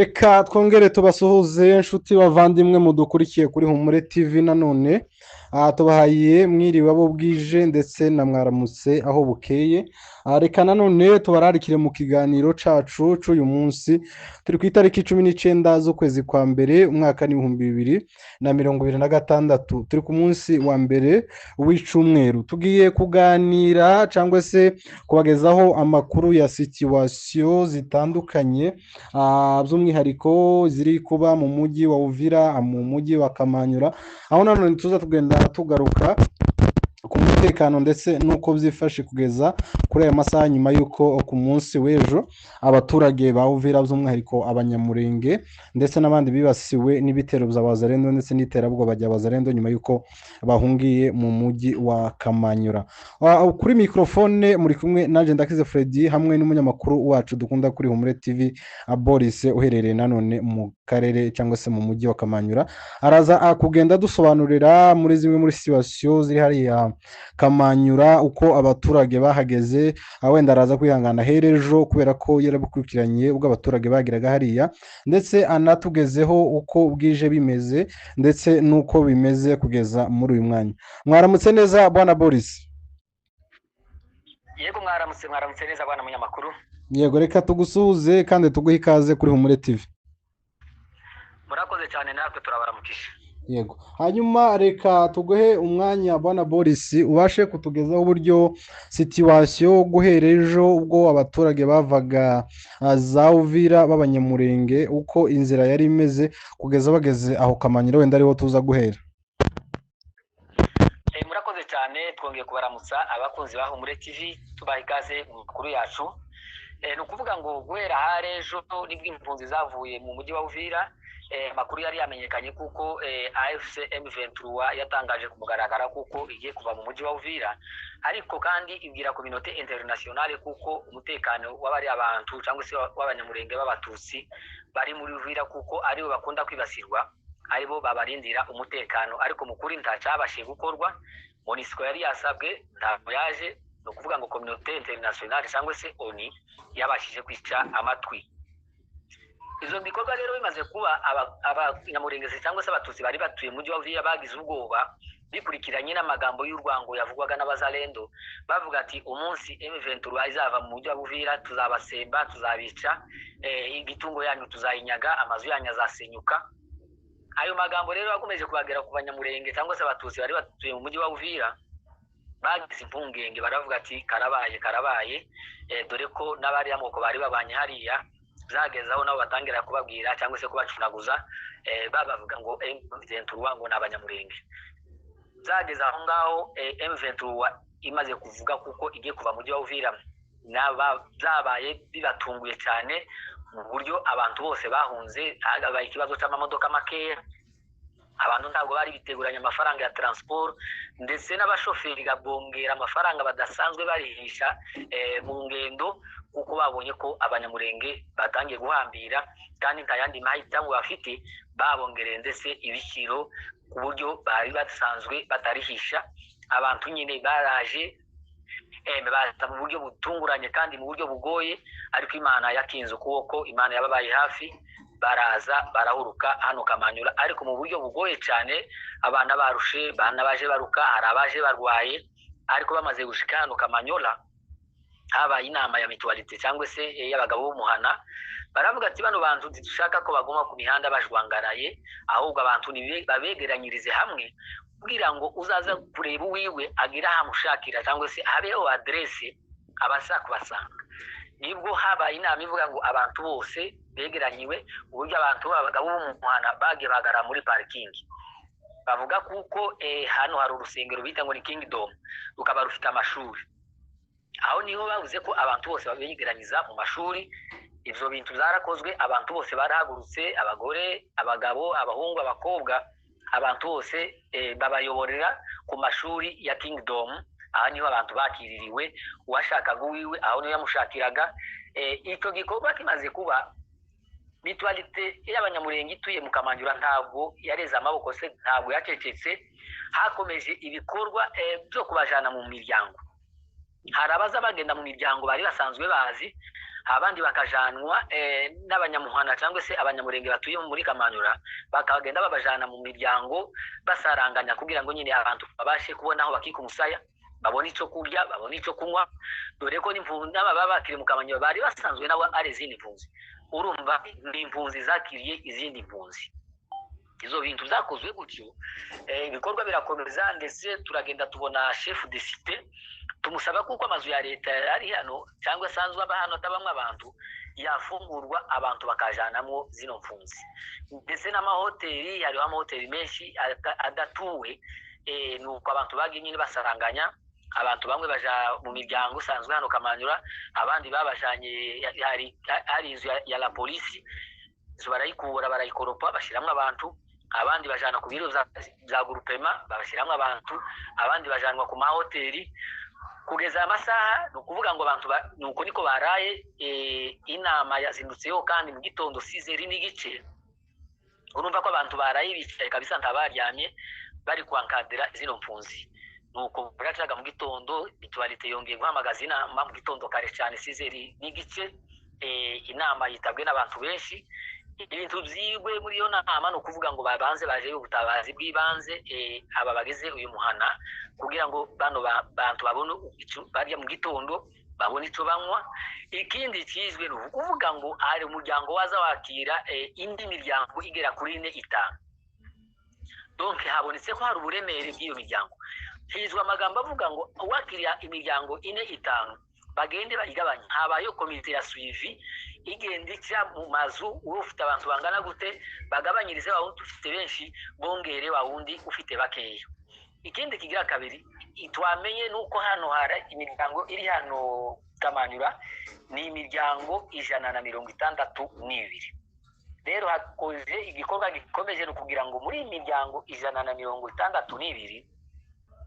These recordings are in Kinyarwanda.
Reka twongere tubasuhuze inshuti bavandimwe mudukurikiye kuri Humure TV. Nanone tubahaye mwiriwe abo bwije ndetse na mwaramutse aho bukeye. Reka nanone tubararikire mu kiganiro cacu c'uyu munsi. Turi ku itariki 19 z'ukwezi kwa mbere, umwaka ni 2026. Turi ku munsi wa mbere w'icumweru. Tugiye kuganira cyangwa se kubagezaho amakuru ya situation zitandukanye, by'umwihariko ziri kuba mu mujyi wa Uvira, mu mujyi wa Kamanyura, aho nanone tuza tugenda tugaruka ku mutekano ndetse n'uko byifashe kugeza kuri aya masaha, nyuma y'uko ku munsi w'ejo abaturage ba Uvira, by'umwihariko Abanyamurenge ndetse n'abandi, bibasiwe n'ibitero bya Wazalendo ndetse n'iterabwoba rya Wazalendo, nyuma y'uko bahungiye mu mujyi wa Kamanyura. Kuri mikorofone muri kumwe nanjye Ndakize Freddy, hamwe n'umunyamakuru wacu dukunda kuri Humure TV, Boris, uherereye nanone mu karere cyangwa se mu mujyi wa Kamanyura. Araza kugenda dusobanurira muri zimwe muri situation ziri hariya Kamanyura, uko abaturage bahageze. Wenda araza kwihangana here ejo kubera ko yarabukurikiranye ubwo abaturage bageraga hariya, ndetse anatugezeho uko bwije bimeze ndetse n'uko bimeze kugeza muri uyu mwanya. Mwaramutse neza, bwana Boris? Yego, mwaramutse, mwaramutse neza, bwana munyamakuru. Yego, reka tugusuhuze kandi tuguhe ikaze kuri Humure TV. Murakoze cyane, natwe turabaramukije. Yego, hanyuma reka tuguhe umwanya, bwana Boris, ubashe kutugezaho uburyo situation guhera ejo ubwo abaturage bavaga za Uvira b'Abanyamurenge, uko inzira yari imeze kugeza bageze aho Kamanyura, wenda ariho tuza guhera. Murakoze cyane, twongeye kubaramutsa abakunzi ba Humure TV, tubaha ikaze mu makuru yacu. Ni ukuvuga ngo guhera hari ejo nibwo impunzi zavuye mu mujyi wa Uvira. Amakuru yari yamenyekanye kuko AFC M23 yatangaje ku mugaragara kuko igiye kuva mu mujyi wa Uvira, ariko kandi ibwira communauté internationale kuko umutekano w'abari abantu cyangwa se w'Abanyamurenge b'Abatutsi bari muri Uvira, kuko aribo bakunda kwibasirwa, aribo babarindira umutekano. Ariko mu kuri nta cyabashije gukorwa. MONUSCO yari yasabwe, ntabwo yaje. Ni ukuvuga ngo communauté internationale cyangwa se ONU yabashije kwica amatwi. Izo bikorwa rero bimaze kuba, Abanyamurenge cyangwa se Abatutsi bari batuye mu mujyi wa Uvira bagize ubwoba, bikurikiranye n'amagambo y'urwango yavugwaga n'Abazalendo, bavuga ati: "Umunsi M23 izava mu mujyi wa Uvira tuzabasemba, tuzabica, igitungo yanyu tuzayinyaga, amazu yanyu azasenyuka." Ayo magambo rero akomeje kubagera ku Banyamurenge cyangwa se Abatutsi bari batuye mu mujyi wa Uvira, bagize impungenge, baravuga ati: "Karabaye, karabaye." Dore ko n'abari amoko bari babanye hariya zageze aho nabo batangira kubabwira cyangwa se kubacunaguza, babavuga ngo M23 ngo ni Abanyamurenge. Zageze aho ngaho, M23 imaze kuvuga kuko igiye kuva mu mujyi wa Uvira, byabaye bibatunguye cyane mu buryo abantu bose bahunze. Habaye ikibazo cy'amamodoka makeya, abantu ntabwo bari biteguranye amafaranga ya transport, ndetse n'abashoferi bongera amafaranga badasanzwe barihisha mu ngendo, kuko babonye ko Abanyamurenge batangiye guhambira kandi nta yandi mahitamo bafite. Babongereye ndetse ibiciro ku buryo bari basanzwe batarihisha. Abantu nyine baraje, baza mu buryo butunguranye kandi mu buryo bugoye, ariko Imana yakinze ukuboko, Imana yababaye hafi, baraza barahuruka hano Kamanyura, ariko mu buryo bugoye cyane. Abana barushe, bana baje baruka, hari abaje barwaye, ariko bamaze gushika hano Kamanyola habaye inama ya mutualité cyangwa se y'abagabo b'umuhana. Baravuga ati: "Bano bantu ntidushaka ko baguma ku mihanda bajwangaraye, ahubwo abantu babegeranyirize hamwe kugira ngo uzaza kureba uwiwe agire aho amushakira cyangwa se habeho aderese abasha kubasanga." Nibwo habaye inama ivuga ngo abantu bose begeranyiwe, uburyo abantu b'abagabo b'umuhana bagiye bahagarara muri parikingi, bavuga kuko hano hari urusengero bita ngo ni Kingdom, rukaba rufite amashuri. Aho niho bavuze ko abantu bose babegeranyiza mu mashuri. Ibyo bintu byarakozwe, abantu bose barahagurutse, abagore, abagabo, abahungu, abakobwa, abantu bose babayoborera ku mashuri ya Kingdom. Aha niho abantu bakiririwe, uwashakaga uwiwe aho niho yamushakiraga. Icyo gikorwa kimaze kuba, mutualité y'Abanyamurenge ituye mu Kamanjura ntabwo yareze amaboko se, ntabwo yacecetse. Hakomeje ibikorwa byo kubajana mu miryango. Hari abaza bagenda mu miryango bari basanzwe bazi. Abandi bakajanwa n'abanyamuhana cyangwa se abanyamurenge batuye muri Kamanyura, bakagenda babajana mu miryango basaranganya kugira ngo nyine abantu babashe kubona aho bakika umusaya, babone icyo kurya, babone icyo kunywa, dore ko n'impunzi n'ababa bakiri mu Kamanyura bari basanzwe nabo ari izindi mpunzi. Urumva ni impunzi zakiriye izindi mpunzi. Izo bintu zakozwe gutyo, ibikorwa birakomeza, ndetse turagenda tubona chef de cité, tumusaba kuko amazu ya leta ari hano cyangwa asanzwe aba hano atabamwe abantu, yafungurwa abantu bakajanamwo zino mpunzi. Ndetse n'amahoteli, hariho amahoteli menshi adatuwe, nuko abantu bagiye nyine basaranganya, abantu bamwe baja mu miryango isanzwe hano Kamanyura, abandi babajanye hari inzu ya la polisi, inzu barayikubura barayikoropa bashiramwo abantu, abandi bajana ku biro bya groupement babashiramwo abantu, abandi bajanwa ku mahoteli kugeza amasaha. Ni ukuvuga ngo abantu nuko niko baraye. Inama yazindutseho kandi mu gitondo 6:30. Urumva ko abantu baraye bicaye kabisa, ntabaryamye, bari kwankadira zino mpunzi. Nuko bwacaga mu gitondo, mutualité yongeye guhamagaza inama mu gitondo kare cyane 6:30. Inama yitabwe n'abantu benshi. Ibintu byigwe muri iyo nama ni ukuvuga ngo babanze baje ubutabazi bw'ibanze, aba bageze uyu muhana, kugira ngo bano bantu babone icyo barya mu gitondo, babone icyo banywa. Ikindi kizwe ni ukuvuga ngo hari umuryango waza wakira indi miryango igera kuri 4 5. Donc habonetse ko hari uburemere bw'iyo miryango. Hizwa amagambo avuga ngo uwakiriya imiryango 4 5 bagende bayigabanya. Habayo komite ya suivi igenda ica mu mazu, ufite abantu bangana gute, bagabanyirize wa wundi ufite benshi, bongere wa wundi ufite bakeya. Ikindi kigira kabiri twamenye nuko hano hari imiryango iri hano Kamanyura ni imiryango 162. Rero hakoze igikorwa gikomeje no kugira ngo muri imiryango 162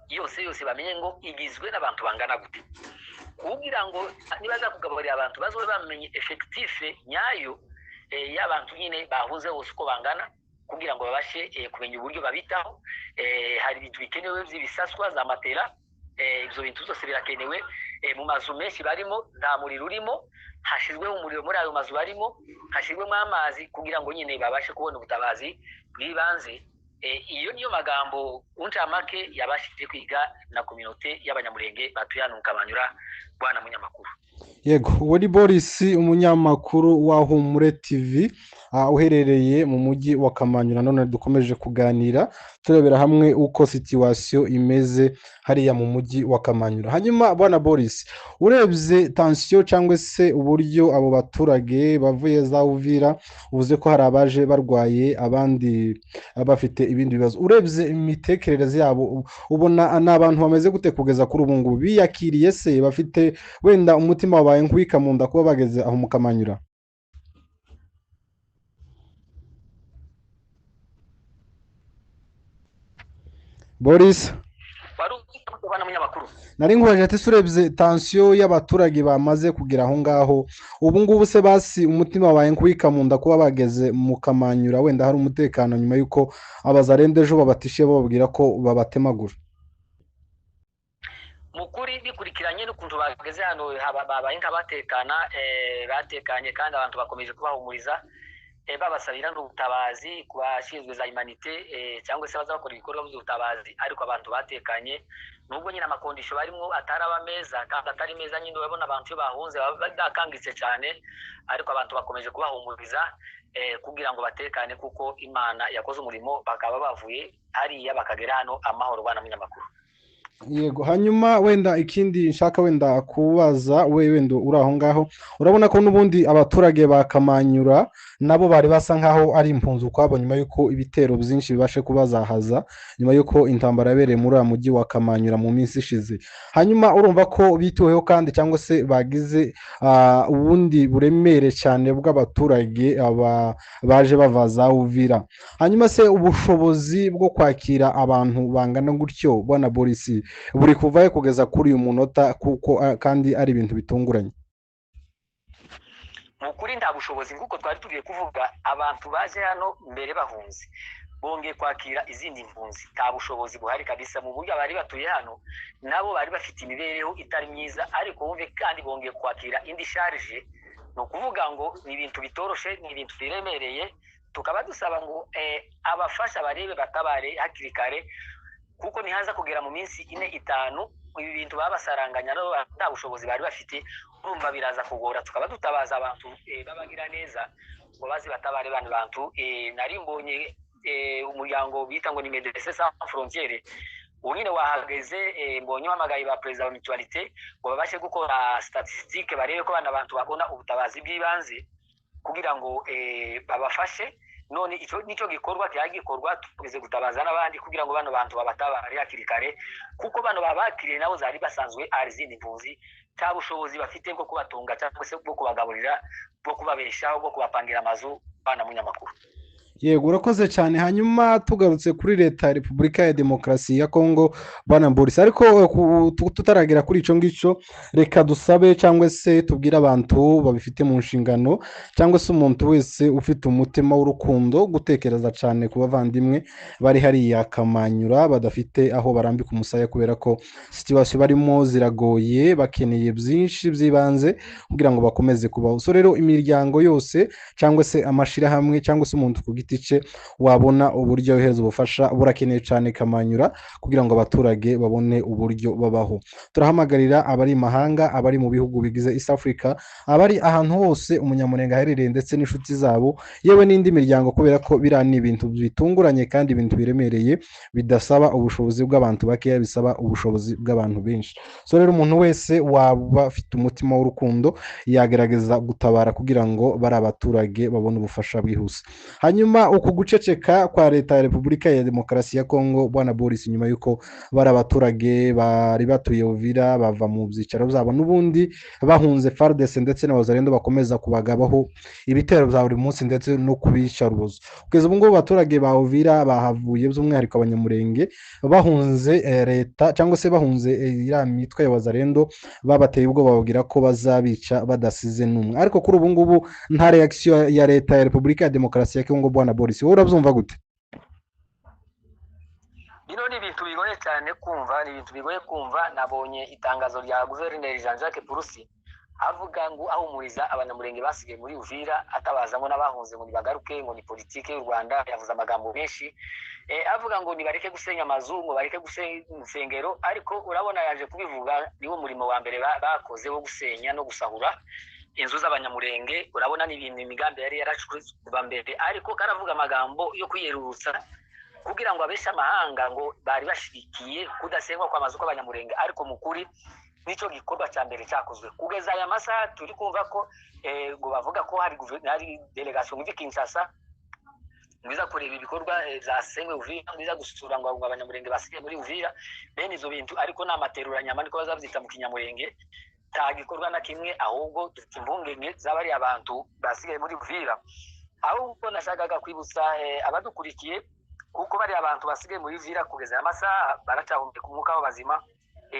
yose yose bamenye ngo igizwe n'abantu bangana gute, kugira ngo nibaza kugaburira abantu bazobe bamenye effectif nyayo y'abantu nyine bahuze bose uko bangana, kugira ngo babashe kumenya uburyo babitaho. Hari ibintu bikenewe by'ibisaswa za matera, ibyo bintu byose birakenewe. Mu mazu menshi barimo nta muriro urimo, hashizweho umuriro muri ayo mazu barimo, hashizwemo amazi kugira ngo nyine babashe kubona ubutabazi bw'ibanze. Iyo niyo magambo uncamake yabashije kwiga na communauté y'abanyamurenge batuye hano mu Kamanyura, bwana munyamakuru. Yego, uwo ni Boris, umunyamakuru wa Humure TV, uherereye mu mujyi wa Kamanyura. None dukomeje kuganira turebera hamwe uko situation imeze hariya mu mujyi wa Kamanyura. Hanyuma bwana Boris, urebye tension cyangwa se uburyo abo baturage bavuye za Uvira, uvuze ko hari abaje barwaye abandi bafite ibindi bibazo, urebye imitekerereze yabo ubona ni abantu bameze gute kugeza kuri ubu ngubu? Biyakiriye se? Bafite wenda umutima wabaye nkwika mu nda kuba bageze aho mu Kamanyura? Boris, nari nkubaje ati urebye tension y'abaturage bamaze kugera aho ngaho ubu ngubu se basi umutima wabaye nkwika mu nda kuba bageze mu Kamanyura, wenda hari umutekano nyuma y'uko abazarende ejo babatishiye bababwira ko babatemagura? Mukuri bikurikiranye n'ukuntu bageze hano babaye nk'abatekana, batekanye kandi abantu bakomeje kubahumuriza, babasabira n'ubutabazi ku bashinzwe za humanité, cyangwa se baza bakora ibikorwa by'ubutabazi, ariko abantu batekanye nubwo nyine amakondisho barimo ataraba meza kandi atari meza nyine, urabona abantu iyo bahunze baba bakangitse cyane, ariko abantu bakomeje kubahumuriza kugira ngo batekane kuko Imana yakoze umurimo, bakaba bavuye hariya bakagera hano amahoro, bwana munyamakuru. Yego, hanyuma wenda ikindi nshaka wenda kubaza we wenda uri aho ngaho, urabona ko n'ubundi abaturage ba Kamanyura nabo bari basa nkaho ari impunzi ukwabo nyuma y'uko ibitero byinshi bibashe kubazahaza, nyuma y'uko intambara yabereye muri uriya mujyi wa Kamanyura mu minsi ishize. Hanyuma urumva ko bituweho kandi cyangwa se bagize ubundi buremere cyane bw'abaturage baje bava za Uvira. Hanyuma se ubushobozi bwo kwakira abantu bangana gutyo bwana Boris buri kuvayo kugeza kuri uyu munota, kuko kandi ari ibintu bitunguranye? Mu kuri nta bushobozi, nk'uko twari tugiye kuvuga, abantu baje hano mbere bahunze bongeye kwakira izindi mpunzi, nta bushobozi buhari kabisa. Mu buryo abari batuye hano nabo bari bafite imibereho itari myiza, ariko wumve kandi bongeye kwakira indi charge Ni ukuvuga ngo ni ibintu bitoroshe, ni ibintu biremereye. Tukaba dusaba ngo abafasha barebe batabare hakiri kare, kuko ntihaza kugera mu minsi 4, 5 ibi bintu babasaranganya nta bushobozi bari bafite, urumva biraza kugora. Tukaba dutabaza abantu babagira neza ngo baze batabare bano bantu. Nari mbonye umuryango bita ngo ni Médecins Sans Frontières, ubu nyine wahageze. Mbonye uhamagaye ba perezida wa mutualité ngo babashe gukora statistique, barebe ko bano bantu babona ubutabazi bw'ibanze kugira ngo babafashe. None icyo nicyo gikorwa gikorwa, tugeze gutabaza n'abandi kugira ngo bano bantu babatabare hakiri kare, kuko bano babakiriye nabo zari basanzwe ari izindi mpunzi, nta bushobozi bafite bwo kubatunga cyangwa se bwo kubagaburira, bwo kubabeshaho, bwo kubapangira amazu. Bana munyamakuru. Yego, urakoze cyane. Hanyuma tugarutse kuri leta ya Repubulika ya Demokarasi ya Kongo, bwana Boris, ariko tutaragera kuri icyo ngicyo, reka dusabe cyangwa se tubwire abantu babifite mu nshingano, cyangwa se umuntu wese ufite umutima w'urukundo, gutekereza cyane ku bavandimwe bari hariya Kamanyura badafite aho barambika umusaya, kubera ko situation barimo ziragoye, bakeneye byinshi by'ibanze kugira ngo bakomeze kubaho. So rero imiryango yose cyangwa se amashyirahamwe cyangwa se umuntu ku giti cye wabona uburyo yohereza ubufasha, burakeneye cyane Kamanyura kugira ngo abaturage babone uburyo babaho. Turahamagarira abari imahanga, abari mu bihugu bigize East Africa, abari ahantu hose umunyamurenga aherereye, ndetse n'inshuti zabo, yewe n'indi miryango, kubera ko biriya ni ibintu bitunguranye kandi ibintu biremereye, bidasaba ubushobozi bw'abantu bakeya, bisaba ubushobozi bw'abantu benshi. So rero umuntu wese waba afite umutima w'urukundo yagerageza gutabara kugira ngo bari abaturage babone ubufasha bwihuse. Hanyuma uku guceceka kwa leta ya Repubulika ya Demokarasi ya Kongo, bwana Boris, nyuma y'uko bari abaturage bari batuye Uvira bava mu byicaro byabo n'ubundi bahunze FARDC ndetse n'abazarendo bakomeza kubagabaho ibitero bya buri munsi ndetse no kubica rubozo, kugeza ubu ngubu abaturage ba Uvira bahavuye, by'umwihariko abanyamurenge, bahunze leta cyangwa se bahunze iriya mitwe ya wazarendo babateye ubwoba, bababwira ko bazabica badasize n'umwe. Ariko kuri ubu ngubu nta réaction ya leta ya Repubulika ya Demokarasi ya Kongo. Bwana Boris, wowe urabyumva gute? Bino ni ibintu bigoye cyane kumva, ni ibintu bigoye kumva. Nabonye itangazo rya guverineri Jean Jacques Purusi avuga ngo ahumuriza abanyamurenge basigaye muri Uvira, atabaza ngo n'abahunze ngo nibagaruke, ngo ni politike y'u Rwanda. Yavuze amagambo menshi, avuga ngo nibareke gusenya amazu, ngo bareke gusenya insengero, ariko urabona yaje kubivuga niwo murimo wa mbere bakoze wo gusenya no gusahura inzu z'abanyamurenge. Urabona ni ibintu imigambi yari yaracuzwe kuva mbere, ariko karavuga amagambo yo kwiyerurutsa kugira ngo abeshe amahanga ngo bari bashyigikiye kudasengwa kw'amazu kw'abanyamurenge, ariko mu kuri nicyo gikorwa cya mbere cyakozwe. Kugeza aya masaha turi kumva ko ngo bavuga ko hari délégation muri Kinshasa ngo iza kureba ibikorwa byasenywe Uvira, ngo iza gusura ngo abanyamurenge basigaye muri Uvira. Bene izo bintu ariko ni amateruranyama, niko bazabyita mu kinyamurenge. Nta gikorwa na kimwe, ahubwo dufite impungenge z'abariya abantu basigaye muri Uvira. Ahubwo nashakaga kwibutsa abadukurikiye kuko bariya abantu basigaye muri Uvira kugeza aya masaha baracyahumeka umwuka w'abazima.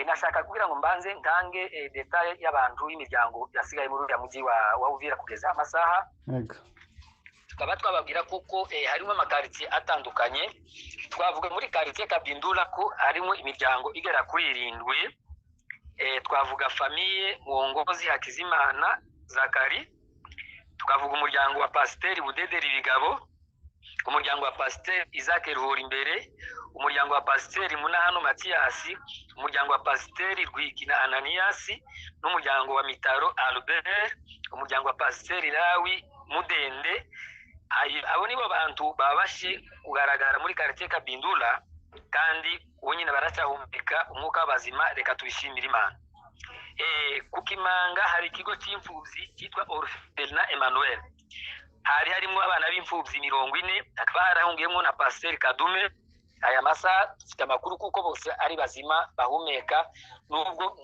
Nashaka kugira ngo mbanze ntange détails y'abantu, y'imiryango yasigaye muri uriya mujyi wa Uvira kugeza aya masaha. Tukaba twababwira kuko harimo amakaritsiye atandukanye. Twavuga muri karitsiye Kabindura ko harimo imiryango igera kuri 7. Twavuga famille Mwongozi Hakizimana Zakari, tukavuga umuryango wa Pasiteri Budederi Bigabo, umuryango wa Pasiteri Isaac Ruhorimbere, umuryango wa Pasiteri Munahano Matiyasi, umuryango wa Pasiteri Rwigina Ananiyasi, n'umuryango wa Mitaro Albert, umuryango wa Pasiteri Lawi Mudende. Abo nibo bantu babashe kugaragara muri quartier Kabindula, kandi ubu nyine baracyahumeka umwuka w'abazima. Reka tubishimire Imana. Ku Kimanga hari ikigo cy'imfubyi cyitwa Orphelinat Emmanuel, hari harimo abana b'imfubyi 40, hakaba harahungiyemo na Pasiteri Kadume. Aya masaha dufite amakuru kuko bose ari bazima bahumeka, nubwo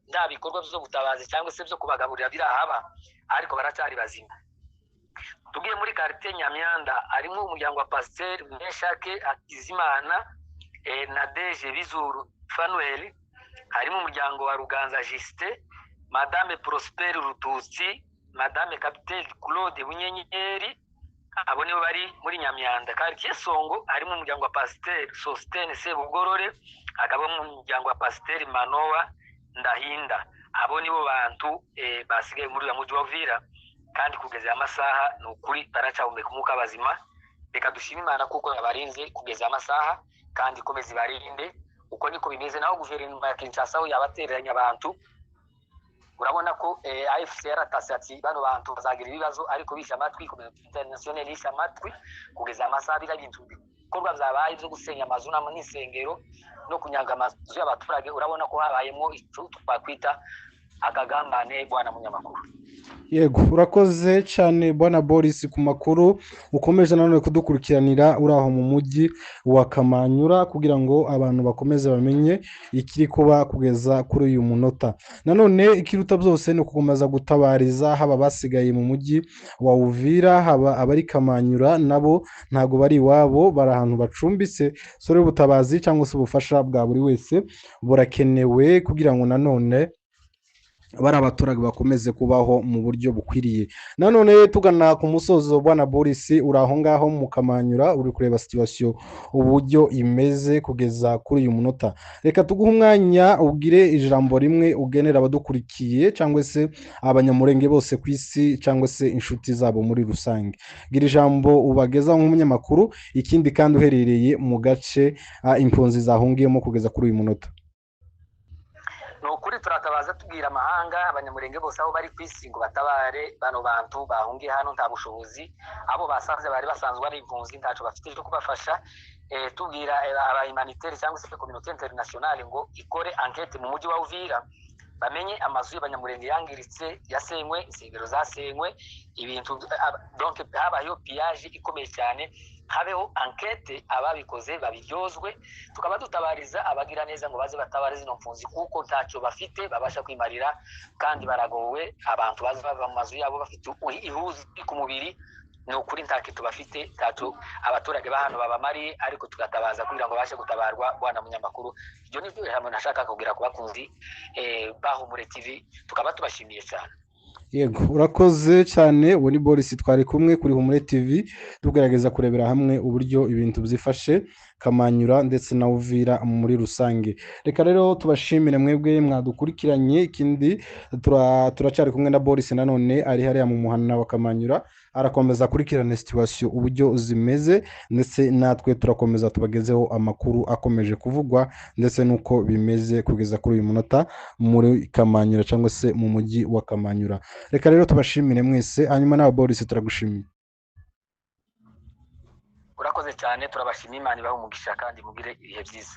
nta bikorwa by'ubutabazi cyangwa se byo kubagaburira birahaba, ariko baracyari bazima. Tugiye muri quartier Nyamyanda, harimo umuryango wa Pasiteri Meshake Hakizimana na Deje Bizuru Fanuel, harimo umuryango wa Ruganza Justin, Madame Prosper Rututsi, Madame Capitaine Claude Bunyenyeri. Abo nibo bari muri Nyamyanda. Quartier Songo harimo umuryango wa Pasiteri Sostene Sebugorore, hakabamo umuryango wa Pasiteri Manowa Ndahinda. Abo nibo bantu basigaye muri uyu mujyi wa Uvira. Kandi kugeza aya masaha ni ukuri baracyahumeka umwuka bazima. Reka dushime Imana kuko yabarinze kugeza aya masaha, kandi ikomeze ibarinde. Uko niko bimeze. Naho guverinoma ya Kinshasa aho yabatereranye abantu, urabona ko AFC yaratase ati bano bantu bazagira ibibazo, ariko bishe amatwi. Communauté internationale yishe amatwi. Kugeza amasaha biriya bintu bikorwa byabaye byo gusenya amazu n'insengero no kunyaga amazu y'abaturage, urabona ko habayemo icyo twakwita akagambane, bwana munyamakuru. Yego, urakoze cyane bwana Boris ku makuru ukomeje nanone kudukurikiranira uri aho mu mujyi wa Kamanyura, kugira ngo abantu bakomeze bamenye ikiri kuba kugeza kuri uyu munota. Nanone ikiruta byose ni ukukomeza gutabariza haba abasigaye mu mujyi wa Uvira, haba abari Kamanyura, nabo ntabwo bari iwabo, bari ahantu bacumbitse. So rero ubutabazi cyangwa se ubufasha bwa buri wese burakenewe kugira ngo nanone bari abaturage bakomeze kubaho mu buryo bukwiriye. Nanone tugana ku musozo, bwana Boris, uri aho ngaho mu Kamanyura, uri kureba situation uburyo imeze kugeza kuri uyu munota. Reka tuguhe umwanya ubwire ijambo rimwe ugenera abadukurikiye cyangwa se abanyamurenge bose ku isi cyangwa se inshuti zabo muri rusange. Gira ijambo ubagezaho nk'umunyamakuru, ikindi kandi uherereye mu gace impunzi zahungiyemo kugeza kuri uyu munota. Ni ukuri turatabaza tubwira amahanga, abanyamurenge bose aho bari ku isi, ngo batabare bano bantu bahungiye hano. Nta bushobozi, abo basanze bari basanzwe ari impunzi ntacyo bafite cyo kubafasha. Tubwira aba humanitaire cyangwa se communauté internationale ngo ikore enquête mu mujyi wa Uvira, bamenye amazu y'abanyamurenge yangiritse, yasenywe, insengero zasenywe, ibintu donc habayeho pillage ikomeye cyane. Habeho enquête, ababikoze babiryozwe. Tukaba dutabariza abagira neza ngo baze batabare zino mpunzi, kuko ntacyo bafite babasha kwimarira kandi baragowe. Abantu baza bava mu mazu yabo bafite ihuzi ku mubiri, ni ukuri nta kintu bafite, ntacyo abaturage ba hano babamariye, ariko tugatabaza kugira ngo babashe gutabarwa. Bwana munyamakuru, ibyo ni byo ijambo nashaka kubwira ku bakunzi ba Humure TV, tukaba tubashimiye cyane. Yego, urakoze cyane. Uwo ni Boris twari kumwe kuri Humure TV, tugerageza kurebera hamwe uburyo ibintu byifashe Kamanyura ndetse na Uvira muri rusange. Reka rero tubashimire mwebwe mwadukurikiranye. Ikindi turacyari kumwe na Boris nanone ari hariya mu muhana wa Kamanyura, arakomeza akurikirana situation uburyo zimeze, ndetse natwe turakomeza tubagezeho amakuru akomeje kuvugwa ndetse n'uko bimeze kugeza kuri uyu munota muri Kamanyura cyangwa se mu mujyi wa Kamanyura. Reka rero tubashimire mwese, hanyuma nawe Boris turagushimiye. Urakoze cyane, turabashimiye. Imana ibahe umugisha kandi mugire ibihe byiza.